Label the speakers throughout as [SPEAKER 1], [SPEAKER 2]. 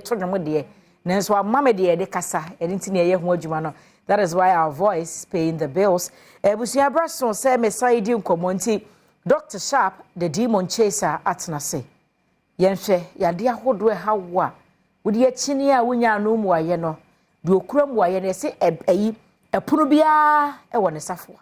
[SPEAKER 1] to nnwom deɛ, nanso ama me deɛ yɛde kasa. Ɛno nti na ɛyɛ ho adwuma no. That is why our voice is paying the bills. Abusua bra so sɛ mesan di nkɔmmɔ nti Dr Sharp the Demon Chaser atena se yɛnhwɛ yadeɛ ahodoɔ ɛha wo a wode akyini a wonya ano mu ayɛ no deɛ okura mu ayɛ no. Yɛsɛ ɛyi ɛpono biara ɛwɔ ne safoa.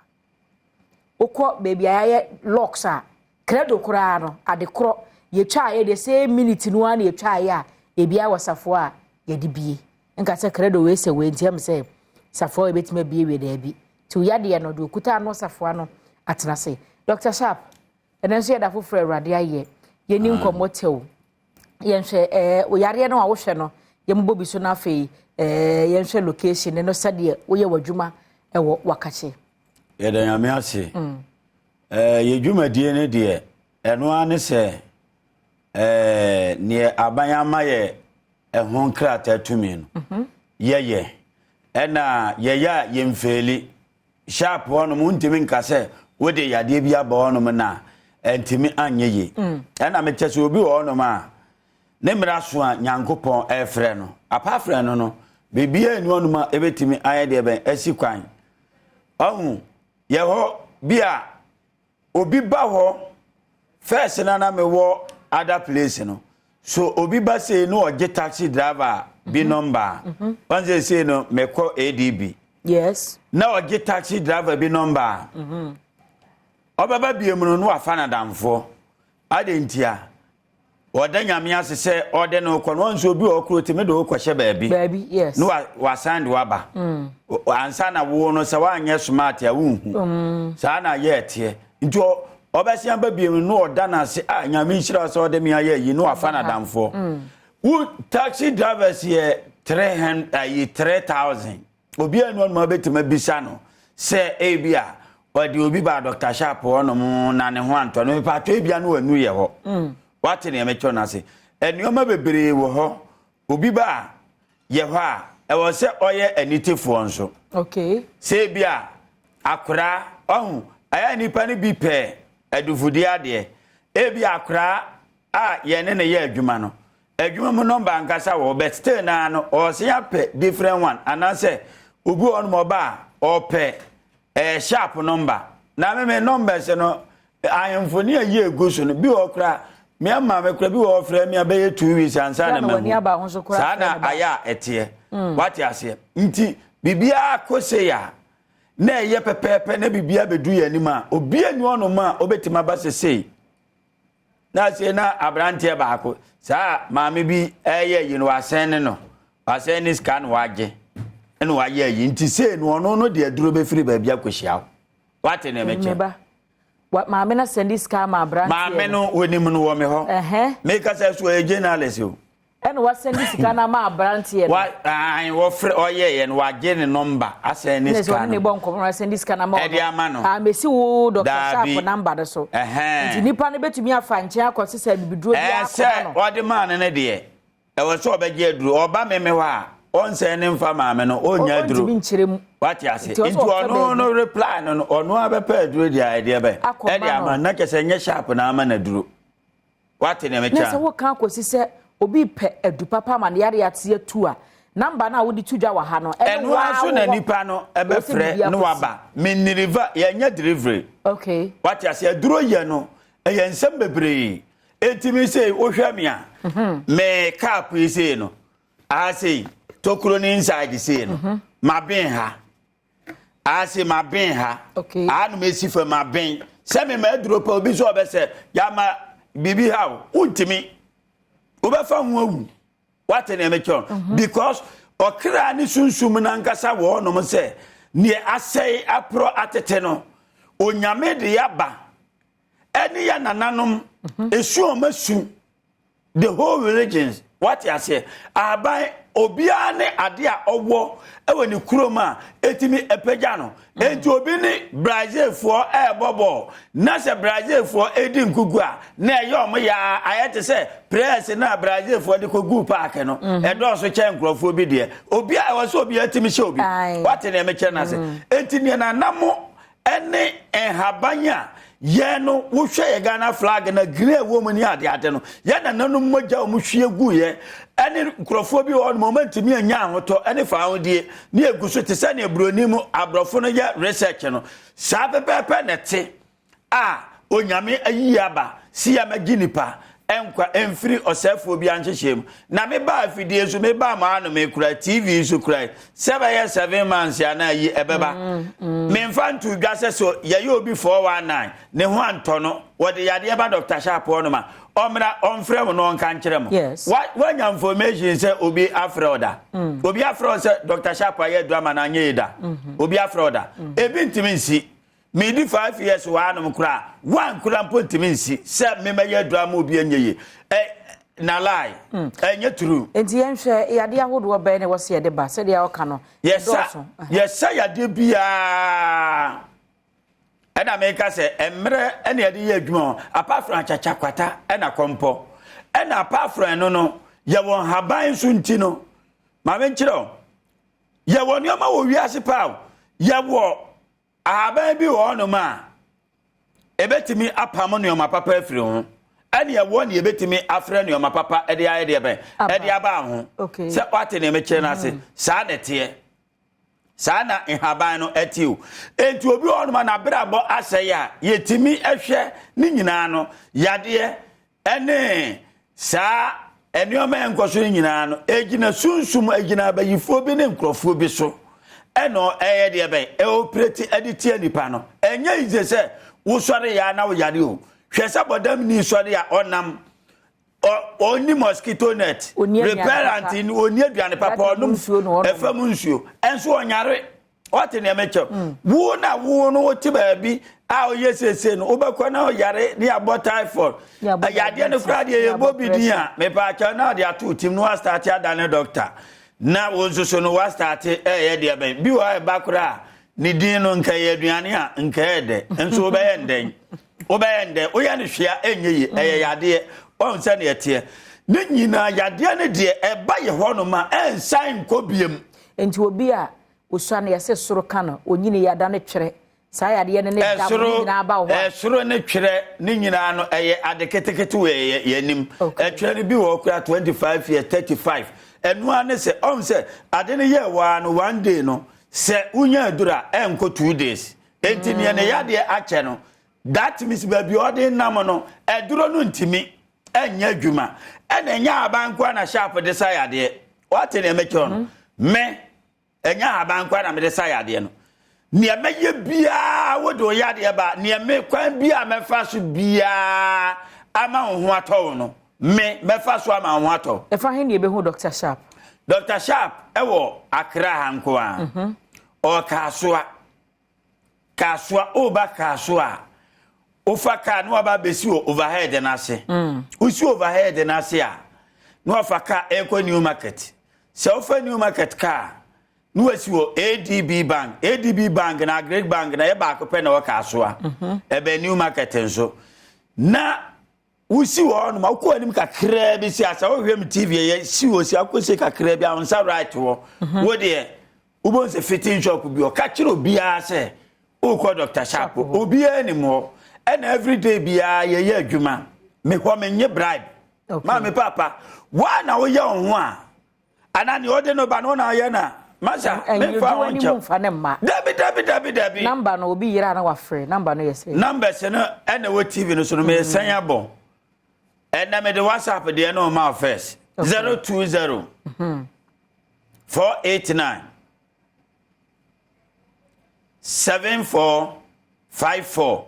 [SPEAKER 1] Wokɔ baabi a yɛayɛ locks a credo koraa no, ade korɔ yɛtwa a yɛde sɛ minute no ara na yɛtwa ayɛ a ebi awɔ safoa a yɛde bie nka sɛ credo wei sɛ wei nti ɛm sɛ safoa yɛbɛtumi abie wie daabi. Nti woyadeɛ no deɛ okuta ano safoa no atena se. Dr Sharp, ɛno nso yɛda foforɔ Awurade ayɛ. Yɛni nkɔmmɔ tɛw, yɛnhwɛ oyareɛ no a wohwɛ no, yɛmbɔ bi so no. Afei yɛnhwɛ location no sɛdeɛ woyɛ w'adwuma ɛwɔ Wakakye.
[SPEAKER 2] Yɛda Nyame ase. Yɛ dwumadie no deɛ, ɛno ara ne sɛ neɛ aban ama yɛ ɛho nkrataa tumi no yɛyɛ, ɛna yɛyɛ a yɛmfail. Sharp hɔnom, wontumi nka sɛ wode yadeɛ bi aba hɔnom na ɛntumi anyɛ yie. Ɛna mekyɛ sɛ obi wɔ hɔnom a ne mmara so a Nyankopɔn ɛfrɛ no apa frɛ no, biribiara nni hɔnom a ɛbɛtumi ayɛ deɛ bɛn asi kwan. Ɔhu yɛ hɔ bi a obi ba hɔ first na mewɔ other place no so, obi ba sei na ɔgye taxi driver bi number a ɔn sɛ sei no mekɔ ADB. Na ɔgye taxi driver bi number a ɔbɛba biem no na wafa n'adamfoɔ ade ntia ɔda Nyame ase sɛ ɔde no kɔ no. Ɔn sɛ obi wɔ ɔkoro tumi de wokɔhyɛ baabi.
[SPEAKER 1] Baabi, yes.
[SPEAKER 2] Na wasan de waba ansa na wo no sɛ woanyɛ smart a wonhu saa na yɛ ɛteɛ. Nti ɔbɛsia ba biem no na ɔda no ase a Nyame nhyira sɛ ɔde me ayɛ yi na wafa n'adamfoɔ. Wo taxi drivers yɛ 300 ayi 3000, obiara ni ɔnom a bɛtumi abisa no sɛ ebi a ɔde obi ba Dr Sharp hɔnom na ne ho antɔ no, mepatɔ ebia no wanu yɛ hɔ. Wate nea mɛkyerɛ no ase? Nneɛma bebree wɔ hɔ. Obi ba a yɛ hɔ a ɛwɔ sɛ ɔyɛ anitefoɔ nso. Sɛ ebi a akwaraa ɔho ɛyɛ nipa no bi pɛ adufudeɛ adeɛ, ebi akwaraa a yɛne ne yɛ adwuma no, adwuma mu number ankasa wɔ, but still naa no ɔsɛ apɛ different one, anaasɛ obi wɔ hɔnom ɔba a ɔpɛ Sharp number na meme numbers no ahemfo ne ayi egu so no bi wɔ koraa mmea maame koraa bi wɔ frɛ mi abɛyɛ 2 weeks ansa na
[SPEAKER 1] na w'ani
[SPEAKER 2] mahu.
[SPEAKER 1] Aba ho so koraa
[SPEAKER 2] saa
[SPEAKER 1] frɛ
[SPEAKER 2] na
[SPEAKER 1] no ba.
[SPEAKER 2] Ayɛ a ɛteɛ, wate aseɛ? Nti biribiara kɔ se a na ɛyɛ pɛpɛɛpɛ na biribiara bɛdu yɛn anim a obiara ni hɔnom a obɛtumi aba sesei na afei na aberanteɛ baako saa maame bi ɛyɛ yi no wasɛn ne no wasɛn ne sika na wagye ɛna wayɛ yi. Nti sei no ɔno no deɛ duro bɛfiri baabi akɔhyia wo. Wate ne mekyɛ?
[SPEAKER 1] Meba maame na send sika ama aberanteɛ.
[SPEAKER 2] Maame no wɔnim no wɔ me hɔ. Meka sɛ so ɔyɛ journalist o.
[SPEAKER 1] Ɛna wasend sika no ama aberanteɛ no.
[SPEAKER 2] Wa ayi wɔfrɛ ɔyɛyɛ no wagye ne number asɛn ne
[SPEAKER 1] ne sɛ
[SPEAKER 2] sika
[SPEAKER 1] ɔne ne
[SPEAKER 2] no
[SPEAKER 1] bɔ nkɔmmɔ na wasend sika no ama.
[SPEAKER 2] Ɛde ama no.
[SPEAKER 1] A mesi wo Dr
[SPEAKER 2] Daabi.
[SPEAKER 1] Sharp number no so.
[SPEAKER 2] Ɛhɛn.
[SPEAKER 1] Nti nipa no bɛtumi afa nkyɛn akɔ sɛ bibiduro bi
[SPEAKER 2] ɛɛ
[SPEAKER 1] akɔma
[SPEAKER 2] sɛ
[SPEAKER 1] no.
[SPEAKER 2] ɔde maa no ne deɛ ɛwɔ sɛ ɔbɛgye aduro. Ɔba meme hɔ a ɔnsɛn ne mfa maame no ɔnya aduro.
[SPEAKER 1] Ɔntumi nkyerɛ mu.
[SPEAKER 2] Wate ase?
[SPEAKER 1] Nti ɔsɛ
[SPEAKER 2] nti
[SPEAKER 1] ɔpɛ
[SPEAKER 2] ɔno
[SPEAKER 1] baabi.
[SPEAKER 2] No reply no, ɔno abɛpɛ aduro deɛ ɛdeɛ bɛ
[SPEAKER 1] Akɔma
[SPEAKER 2] ɛde ama
[SPEAKER 1] no.
[SPEAKER 2] na kyɛ sɛ nyɛ Sharp na ama no aduro. Wate ne
[SPEAKER 1] Na sɛ
[SPEAKER 2] mekyɛ?
[SPEAKER 1] woka akɔsi sɛ obi pɛ adu papa ma ne yare ate atu a, number no a wode to dwa wɔ ha no ɛne
[SPEAKER 2] ɛno
[SPEAKER 1] waa
[SPEAKER 2] ara so na
[SPEAKER 1] wɔ hɔ.
[SPEAKER 2] nipa no
[SPEAKER 1] Wɔsɛ
[SPEAKER 2] ɛbɛfrɛ
[SPEAKER 1] biribi
[SPEAKER 2] ne
[SPEAKER 1] akɔsi.
[SPEAKER 2] waba meniriva yɛnyɛ delivery. Wate ase? Aduro yɛ no ɛyɛ nsɛm bebree. Etimi sei wohwɛ me a me cap yi sei no aha sei tokuro ne inside sei no maben ha, aha sei maben ha. Aha no mesi fam maben sɛ me ma aduro pa obi nso ɔbɛsɛ yama biribi ha o wontumi wobɛfa ho awu. Wate nea mekyerɛ no? Because ɔkra ne sunsum nankasa wɔ hɔnom sɛ neɛ asɛe aporɔ atete no Onyame de yaba ɛne yɛ nananom esu a ɔma su the whole religions. Wate aseɛ? Aban obiara ne ade a ɔwɔ ɛwɔ ne kurom a etimi ɛpɛgya no. Eti obi ne Brazilfoɔ ɛɛbɔ bɔɔl na sɛ Brazilfoɔ edi nkugu a na ɛyɛ ɔmo yaa ayɛ te sɛ players na Brazilfoɔ de kɔ gu park no ɛdɔɔso kyɛn nkurɔfoɔ bi deɛ obi a ɛwɔ sɛ obi atimi hyɛ obi. Wate nea mekyerɛ no ase? Eti nea nanam ɛne nhaban a Yɛn no, wohwɛ yɛ Ghana flag na green a ɛwɔ mu ne adeade no, yɛn nananom mogya a wɔhwie guiɛ ɛne nkurɔfoɔ bi wɔ hɔ nom wɔantumi anya ahotɔ ɛne fawohodie ne ɛgu so te sɛ nea buroni mu aborɔfo no yɛ research no, saa pɛpɛɛpɛ na ɛte. A Onyame ayi aba se yɛmɛgye nipa nkwa mfiri ɔsɛefoɔ biara nhyehyɛɛ mu. Na me baa afidie so, me baa mo ano, me kura TV so kura yi, sɛ bɛyɛ 7 months anaa yi ɛbɛba. Me nfa nto dwa sɛ so yɛyɛ obi 419, ne ho antɔ no, wɔde yadeɛ ba Dr. Sharp hɔ nom a, ɔmmra ɔmfrɛ mo na ɔnka nkyerɛ mo. Wa, wanya information sɛ obi afrɛ wo da? Obi afrɛ wo sɛ Dr. Sharp ayɛ aduru ama no anyɛ yie da? Obi afrɛ wo da? Ebi ntumi nsi. Medi 5 years wɔ hanom koraa, one koraa mpo ntumi nsi sɛ memɛyɛ aduru ama obi anyɛ yie. Ɛ na lie. Ɛnyɛ true.
[SPEAKER 1] Nti yɛnhwɛ, yadeɛ ahodoɔ bɛn na ɛwɔ sɛ yɛde ba sɛdeɛ ɔka no?
[SPEAKER 2] Yɛsa
[SPEAKER 1] ɛdɔɔso.
[SPEAKER 2] Yɛsa yadeɛ biara. Ɛna meka sɛ mmerɛ ɛna yɛde yɛ adwuma hɔ. Apart from akyakya, kwata ɛna kɔmpɔ. Ɛna apart from ɛno no, yɛwɔ nhaban nso nti no, maame nkyerɛ wo, yɛwɔ nneɛma wɔ wiase paa o. Yɛwɔ ahaban bi wɔ hɔnom a ɛbɛtumi apam nneɛma papa afiri ho, ɛne ɛwɔ ne yɛbɛtumi afrɛ nneɛma papa ɛde ayɛ deɛ bɛn
[SPEAKER 1] Aba.
[SPEAKER 2] ɛde aba ho. Sɛ wate nea mekyerɛ no ase, saa na ɛteɛ, saa na nhaban no ɛte o. Enti obi wɔ hɔnom a n'abrabɔ asɛe a, yɛtumi ɛhwɛ ne nyinaa no, yadeɛ ɛne saa nneɛma a ɛnkɔ so no nyinaa no, ɛgyina sunsum, ɛgyina abayifoɔ bi ne nkurɔfoɔ bi so ɛna ɛyɛ deɛ bɛn ɛoperate ɛde tia nipa no. Ɛnyɛ easy sɛ wosɔre yɛ a na woyare o. Hwɛ sɛ bɔdam ni sɔre a ɔnam ɔni mosquito net,
[SPEAKER 1] Ɔnni aduane
[SPEAKER 2] repellent,
[SPEAKER 1] papa.
[SPEAKER 2] Ɔni aduane papa.
[SPEAKER 1] Yɛde mu
[SPEAKER 2] Ɔnom
[SPEAKER 1] nsuo na ɔnom.
[SPEAKER 2] ɛfam nsuo ɛnso ɔnyare. Ɔte nea mekyɛw wo na wo no wote baabi a ɔyɛ seesei no, wobɛkɔ na ɔyare ne abɔ typhoid.
[SPEAKER 1] Yɛabɔ
[SPEAKER 2] yadeɛ no koraa deɛ, yɛbɔ bi din a mepaakyɛw na ɔde ato tim na wastart adane doctor na wo nso so no wastart ɛyɛ deɛ bɛn bi wɔ a ɛba koraa ne din no nka yɛ aduane a nka yɛ dɛ nso wobɛyɛ ndɛn, wobɛyɛ ndɛn, woyɛ no hwea ɛnyɛ yie. Ɛyɛ yadeɛ ɔn sɛ neɛ teɛ ne nyinaa, yadeɛ no deɛ ɛba yɛ hɔ nom a ɛnsan nkɔ biem.
[SPEAKER 1] Nti obi a osua no, yɛsɛ soro ka no, onyini yada ne twerɛ saa yadeɛ no ne da mo ne
[SPEAKER 2] ɛsoro
[SPEAKER 1] nyinaa ba wɔ hɔ a.
[SPEAKER 2] Ɛsoro ne twerɛ ne nyinaa no ɛyɛ ade ketekete wɔ yɛ yɛnim. Ɛtwerɛ no bi wɔ hɔ koraa 25 years, 35. Ɛnoa ne sɛ ɔn sɛ ade no yɛ waa no, one day no sɛ wonya aduru a ɛnkɔ 2 days. Enti nea ne yadeɛ akyɛ no, that means baabi a ɔde nam no, ɛduro no ntumi ɛnyɛ adwuma. Ɛna ɛnyɛ aban nkoa na Sharp de sa yadeɛ. Wate nea mɛkyerɛ no? Me ɛnyɛ ahaban nkoa na mede sa yadeɛ no. Nea mɛyɛ biara, wode wo yadeɛ ba, nea me kwan bi a mɛfa so biara ama wo ho atɔ wo no, me mɛfa so ama wo ho atɔ wo.
[SPEAKER 1] Ɛfa he ne yɛbɛhu Dr Sharp?
[SPEAKER 2] Dr Sharp ɛwɔ Accra ha nko a ɔwɔ Kaasoa. Kaasoa, woba Kaasoa a, wofa kaa na waba abɛsi wɔ overhead no ase. Wosi overhead no ase a, na wafa kaa ɛrekɔ New Market. Sɛ wofa New Market kaa na wasi wɔ ADB Bank. ADB Bank na Agric Bank na ɛyɛ baako pɛ na ɛwɔ Kaasoa, ɛbɛn New Market nso. Na wosi wɔ hɔnom a, wokɔ anim kakraa bi si asa wohwɛ mu TV yɛ si wɔ si akɔsi kakraa bi a, wo nsa right wɔ wo deɛ, wobɛhu sɛ fitting shop bi. Ɔka kyerɛ obiara sɛ wokɔ Dr Sharp, obiara nim hɔ. Ɛna everyday biara yɛyɛ adwuma. Mehɔ menye bribe. Maame papa waa na woyɛ wo ho a anaa nea ɔde no ba no na ɔyɛ na masa
[SPEAKER 1] ɛnyɛ
[SPEAKER 2] memfa ho
[SPEAKER 1] anim
[SPEAKER 2] nkyɛw.
[SPEAKER 1] Mfa ne mma.
[SPEAKER 2] Dabi, dabi, dabi, dabi.
[SPEAKER 1] Number no, obi yere a na wafrɛ number no yɛ sɛ?
[SPEAKER 2] Numbers no ɛna ɛwɔ TV no so no, mesan abɔ. Ɛna mede WhatsApp deɛ no ma wo first. 020 489 7454.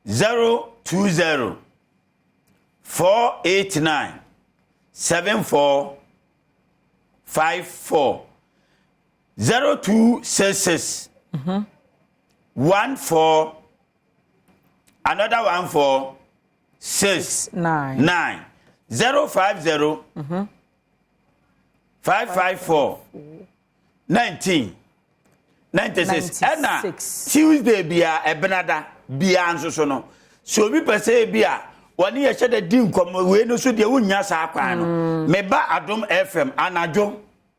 [SPEAKER 2] 020 489 7454. 0266 14 another 14 6
[SPEAKER 1] 9.
[SPEAKER 2] 9. 050 554 19 96. Ɛna
[SPEAKER 1] 96.
[SPEAKER 2] Tuesday bia, ɛbenada bia nso so no, sɛ obi pɛ sɛ bi a wɔne yɛhyɛ da di nkɔmmɔ wei no so deɛ, wonnya saa kwan no. Meba Adom FM anadwo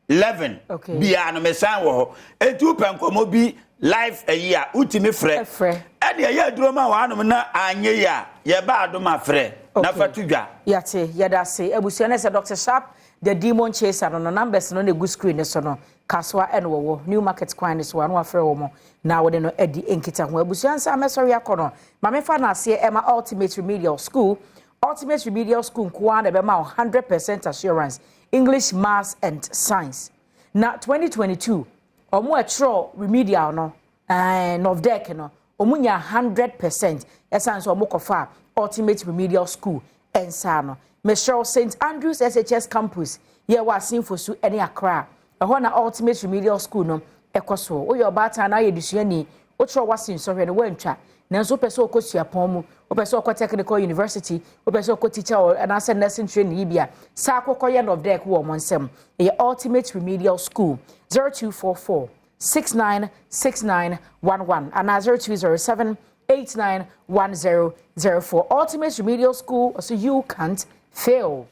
[SPEAKER 2] 11 bia no, mesan wɔ hɔ. Enti wopɛ nkɔmmɔ bi live ayi a, wotumi frɛ.
[SPEAKER 1] Ɛfrɛ.
[SPEAKER 2] Ɛne ɛyɛ aduro ma wɔanom na anyɛ yi a, yɛba adom afrɛ na fa to dwa.
[SPEAKER 1] Yɛate, yɛda ase. Abusua no sɛ Dr Sharp the Demon Chaser no, numbers no na egu screen ne so no. Kasoa ɛna wɔwɔ New Market kwan ne so ano, afrɛ wɔn na wɔde no adi nkita ho. Abusua, nsa mɛsɔre akɔ no, maame fa no aseɛ ɛma Ultimate Remedial School. Ultimate Remedial School nkoa na ɛbɛma 100% assurance, English, Maths and Science. Na 2022 wɔn ɛtwerɛ remedial no, NOVDEC no, wɔn nya 100%, ɛsan so wɔn kɔfa Ultimate Remedial School nsa no. Mesrɛ, St Andrews SHS Campus yɛ wɔ Asenfo so ne Accra, ɛhɔ na Ultimate Remedial School no ɛkɔ so. Woyɛ ɔbaatan na ayɛ desuani, wotwerɛ wase nsɔhwɛ no woantwa, nanso wopɛ sɛ wokɔ suapɔn mu, wopɛ sɛ wokɔ technical university, wopɛ sɛ wokɔ teacher anaasɛ nursing training yi bi a, saa akɔkɔ yɛ NOVDEC wɔ ɔmo nsɛm. Ɛyɛ Ultimate Remedial School, 0244 696911 anaa 0207 891004. Ultimate Remedial School, so you can't fail.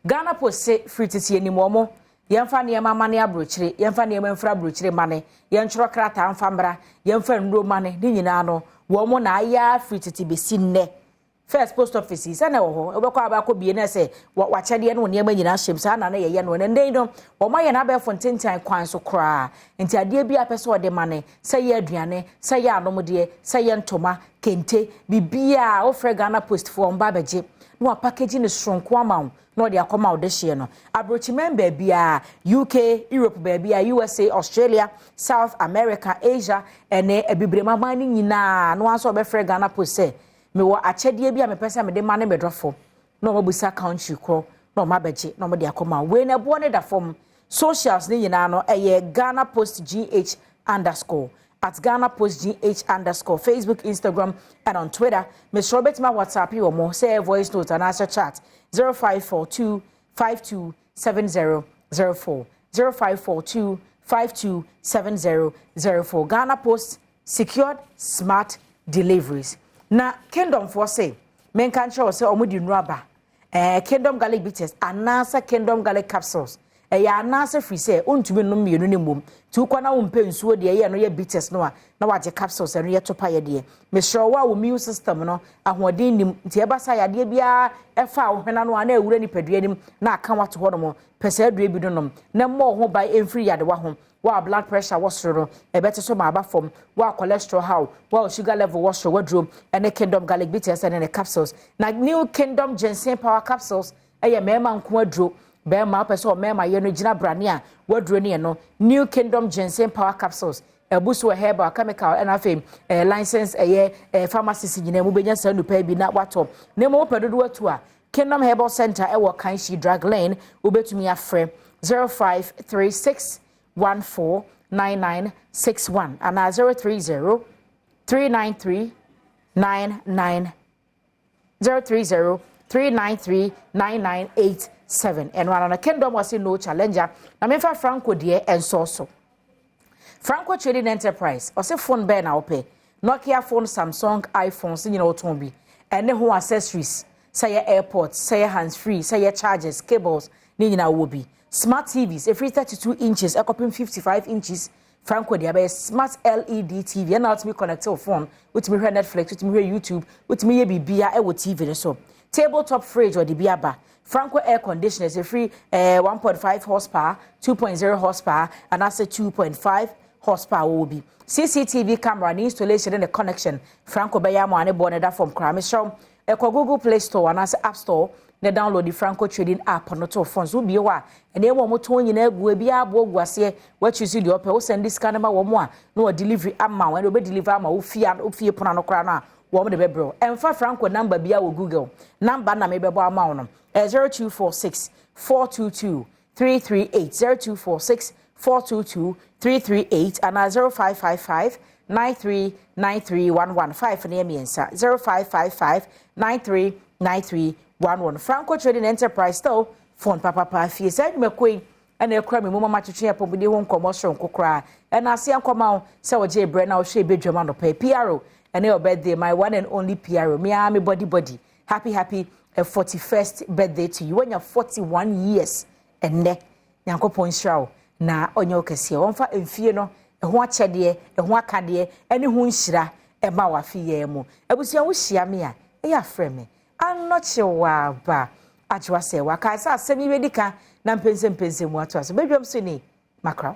[SPEAKER 1] Ghana Post se firi tete anim wɔn yɛmfa nneɛma ma ne aburokyire, yɛmfa nneɛma mfra aburokyire ma ne, yɛntwerɛ krataa mfa mmra, yɛmfa nnuro ma ne, ne nyinaa no wɔn na ayɛ afiri tete besi nnɛ. First post office yi sɛ na ɛwɔ hɔ, wobɛkɔ abakɔ bie na sɛ wakyɛdeɛ no nneɛma nyinaa hyɛm saa na na yɛyɛ no. Ɛnɛ ndɛn no wɔn ayɛ n'abɛɛfo ntentan kwan so koraa, nti adeɛ bi a pɛ sɛ ɔde ma ne, sɛ yɛ aduane, sɛ yɛ anomdeɛ, sɛ yɛ ntoma, kente, biribiara, wofrɛ Ghana Post foɔ mba abɛgye na wapackage ne soronko ama wo na ɔde akɔma wo de hyeɛ no. Aburokyiman baabiara, UK, Europe baabiara, USA, Australia, South America, Asia ɛne abibiremaman no nyinaa na wɔn nso ɔbɛfrɛ Ghana Post sɛ mewɔ akyɛdeɛ bi a mepɛ sɛ mede ma ne medɔfo, na wɔn abusa country korɔ na wɔn abɛgye na wɔn de akɔma. Wei na ɛboɔ ne da fam. Socials ne nyinaa no ɛyɛ Ghana Post GH underscore, @GhanaPostGH_, Facebook, Instagram and on Twitter. Mesrɛ, wobɛtumi WhatsApp yi wɔ mo sɛ voice note anaasɛ chat, 0542 527004, 0542 527004. Ghana Post, secured smart deliveries. Na Kingdom foɔ se menka nkyerɛ wɔ sɛ ɔmo di nnuro aba, Kingdom Garlic Bitters anaasɛ Kingdom Garlic Capsules. Ɛyɛ anaasɛ firi sɛ wontumi nnom mmienu no mmom, nti wokɔ na wompɛ nsuo deɛ ɛyɛ no yɛ bitters no a, na wagye capsules, ɛno yɛ topa yɛ deɛ. Mesrɛ wo a wo immune system no ahoɔden nim, nti ɛba sa yadeɛ biara ɛfa wo hwena no a na ɛwura nipadua nim na aka wato hɔ nom, pɛ sɛ aduro bi no nom na mmɔ wo ho ban ɛmfiri yadewa ho. Wa blood pressure wɔ soro no, ɛbɛte so ma aba fam. Wa cholesterol how, wa sugar level wɔ soro, waduro ɛne Kingdom Garlic Bitters ɛne ne capsules. Na New Kingdom Ginseng Power Capsules ɛyɛ mmarima nko aduro. Bɛrima wopɛ sɛ ɔmmarima yɛ no gyina brane a, waduro ne yɛ no New Kingdom Ginseng Power Capsules. Ɛbu so wɔ herbal, chemical ɛna afei license ɛyɛ pharmacist nyinaa mu bɛnya saa nupa bi na watɔ. Na mmom wopɛ dodoɔ atu a, Kingdom Herbal Center ɛwɔ Kanshi Drug Lane. Wobɛtumi afrɛ 0536 149961 anaa 030 393 99 030 393 9987. Ɛno ano no Kingdom wɔ no challenger. Na memfa Franco deɛ ɛnsɔ so. Franco Trading Enterprise ɔsɛ phone bɛɛ na wopɛ, Nokia phone, Samsung, iPhone sɛ nyina wɔtɔn bi ɛne ho accessories, sɛ yɛ airport, sɛ yɛ hands free, sɛ yɛ chargers, cables ne nyinaa wɔ bi. Smart TVs ɛfiri 32 inches ɛkɔpem 55 inches, Franco deɛ abɛyɛ. Smart LED TV ɛna wotumi connect wo phone, wotumi hwɛ Netflix, wotumi hwɛ YouTube, wotumi yɛ biribia ɛwɔ TV no so. Tabletop fridge ɔde bi aba. Franco air conditioners ɛfiri 1.5 horsepower, 2.0 horsepower anaasɛ 2.5 horsepower wɔ bi. CCTV camera ne installation ne connection, Franco bɛyɛ ama ne boɔ ne da fam koraa. Mesrɛ, ɛkɔ Google Play Store anaasɛ App Store na download the Franco Trading app no to phone so. Bie hɔ a, nneɛma a wɔtɔn nyinaa gu ebi aboɔ gu aseɛ. Wɔakyi so deɛ ɔpɛ, wosɛn sika no ma wɔn a, na wɔ delivery ama wɔn, ɛna wɔbɛ deliver ama wo fie, wo fie pono ano koraa no a wɔn de bɛbrɛ. Ɛmfa Franco number bia wɔ Google, number na mebɛbɔ ama wo no ɛ 0246 422 338, 0246 422 338 anaa 0555 939311. 5 ne mmiɛnsa, 0555 939311. Franco Trading Enterprise, still phone papapa fie. Saa nnwumakuo yi ɛna ɛkura mi mu mama twetwe apɔmuden ho nkɔmmɔ soronko koraa. Ɛna aseɛ nkɔma wo sɛ wɔgye ebrɛ na wɔhwɛ ebedwam anɔpɛ. PRO ɛne your birthday, my one and only PRO, me ara me body body, happy happy 41st birthday to you. Wɔnya 41 years ɛnnɛ. Nyankopɔn nhyira wo na ɔnyɛ wo kɛseɛ, wɔmfa mfie no ɛho akyɛdeɛ, ɛho akadeɛ ɛne ho nhyira. Ɛma wafe yɛn mu. Abusua, wohyia me a, ɛyɛ afrɛ me Anɔkye Waba Adwoa. Sɛ wakae sɛ asɛm yi bɛdi ka na mpɛnsɛmpɛnsɛm mu ato aso bɛdwam so ni makraw.